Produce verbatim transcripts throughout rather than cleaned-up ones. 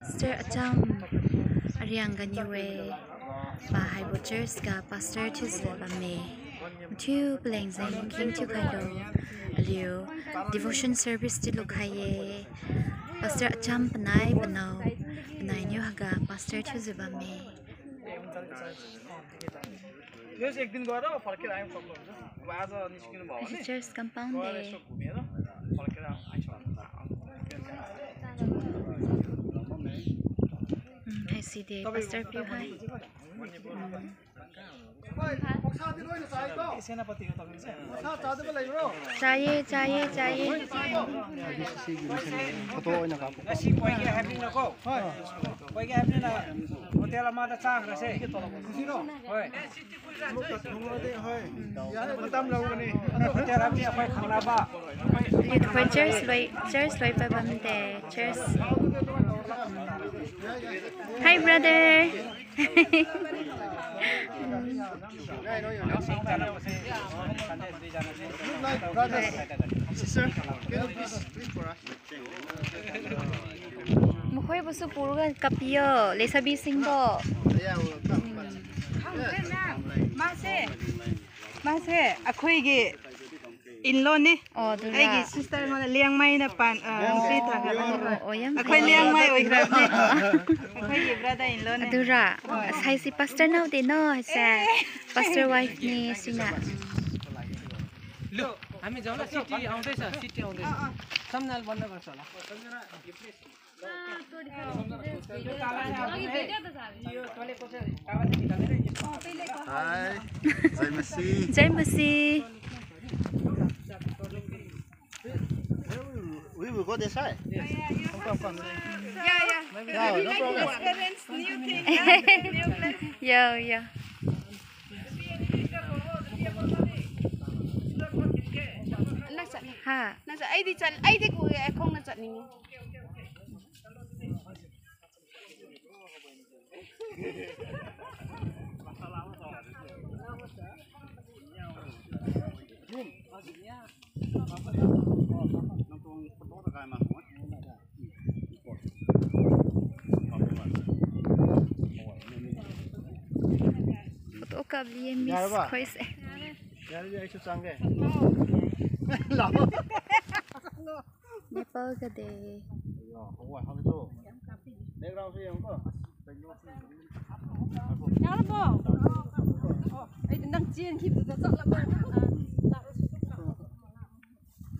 Pastor Acham, ariang ganiu-e, pa haibo church ga pastor thiujiu bamme. Mathiu paleng jeng kheng thiukhailo, aliu devotion service chiu lukhai-e. Pastor Acham panai panao, panainiu haiga pastor thiujiu bamme. Yes, ek din gua da, फर्केर आए हम सब लोग। आज निस्किनु भयो भने, church compound de. Mm, haisi de, pastor piu hai. Mm. सेनापति हो तपाईं चाहिँ? Chai-e, chai-e, chai-e. Photo oina kap. Ngasi koi ge happening na ko? Hoi. Koi ge happening na hotel amada chakra se. Hoi. Hotel happening akhoi khanglaba. Aliu tukhoi church loi, church loi pabam de, church. Hi, brother. Brothers, sister, can you please, please for us? Makhoibosu puruga kapiyo, leisabisingbo. Mase, mase, akhoigi in-law ni. Oh, adura. Aigi sister ngona Liangmai na pan, ah, si ta. Oh, oh, oh, yam akhoi fai. Liangmai oikhra ni. Akhoigi brother in-law ni. Adura. Hoi. Saisi pastor nao de no, haise. Eh. Pastor wife ni sina. Lo, हामी जाउँला, city आउँदैछ, city आउँदैछ। अँ, अँ। Thumbnail बन्द गर्छ होला। Hi, Jai Masih. Jai Masih. We will, we will go this side. Come, come, come. Yeah, yeah. Yeah, no problem. Experience new thing, yeah, new place. Yeah, yeah. Ha. Nasa, aidi chat, aidi ku, eh, khongna chatning. Photo kap liye miss. Yaraba? Khoise. Yare, yare, aisu changge. Lao. Nepal ga de. Yo, hawai, hawai to. Background se yangko. Yarabo? Oh, ai nang chin ki tu chat la ba.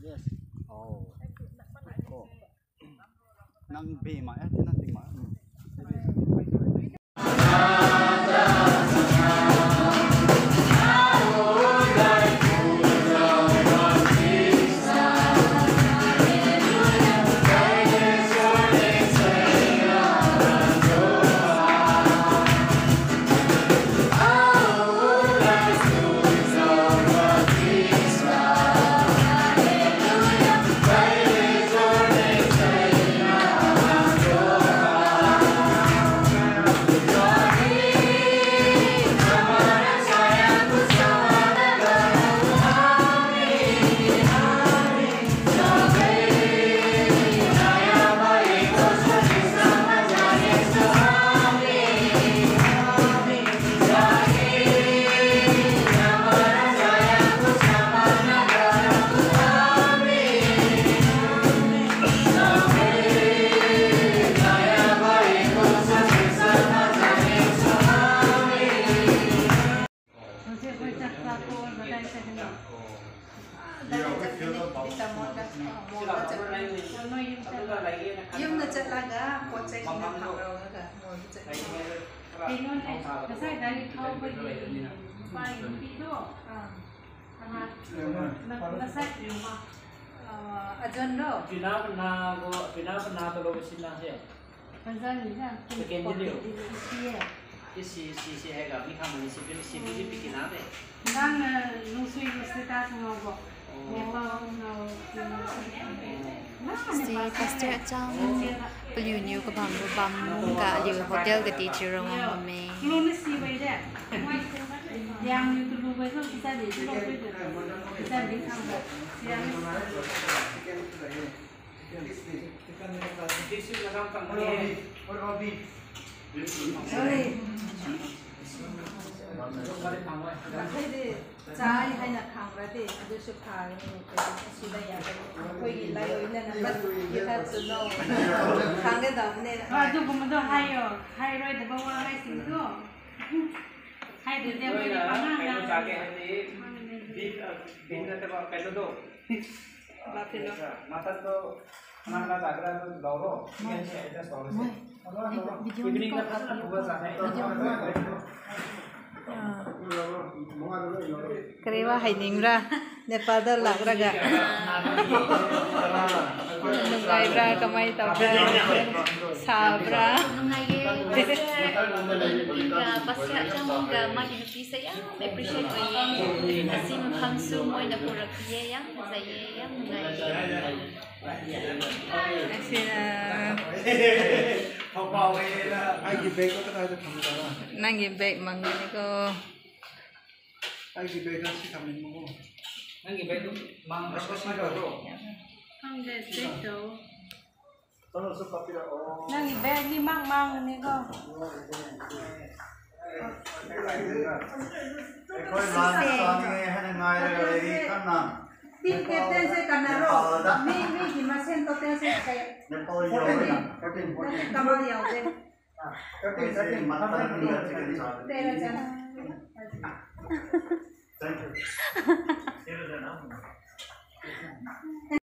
Yes. Oh. Oh. Nang be ma, eh, nang ting ma. Hmm. Yumna chatlaga, pochet na phangrao laga, mall da chat. Kainon ne, ngasai gari thao bagi, pa yung pito. Ah. Aha. Na, nasai yung ma. Ah, ajon ro. Pina pina ko, pina pina to lo sina se. Secondary liu. Isi, isi, isi haiga mi khang ni isi, isi, isi pikina de. Nang, eh, lungsui gu status ngao bo. Oh. Nepal ngao, eh, si Pastor Acham, paliuniu kabam, kabam ga aliu hotel ga di chiu rong bamme. Lu ni si wai de. Yang niu tu lu wai so, kita di tu lo wai de. Kita di khang bo. Yang ni. Sorry. Haidi chai haina khangrade, adusu phagani, asida ya, akhoi gi lai oina na, but you have to know. Khangge daone. Wa, adukumado haiyo, hairoi daba wa hai singtu. Haidi de, moi pangana. Kaibo chage haidi, beef, uh, beef na taba kaibo do. Buffalo. Mutton do, nang na jagra do laoro. Chicken se adjust laoro se. Evening na fast na buga jane. Kariwa hainingra, Nepal da lakraga. Nungaibra, kamai taubra? Sabra? Nungai ye, Pastor, Pastor Achangmung ga magi nupi se yam appreciate oiye. Asi makamsu moina pura piye, yam fazai ye, yam nungai ye. Asina. Aigi bag ko kadaida thamdara? Nanggi bag manggani ko. Aigi bag ga si thammi mo. Nanggi bag tu mang, asi do. Khangde, check do. Nanggi bag ni mang mang ni ko. Akhoi lan sang e, hana ngai re, kan na. Team captain se kanaro. Mi, mi gi masen total se kai. Nepal yo. Fourteen, fourteen. Nang kamai yao de. Thirteen, thirteen. Mutton, chicken. Tera chan. Thank you.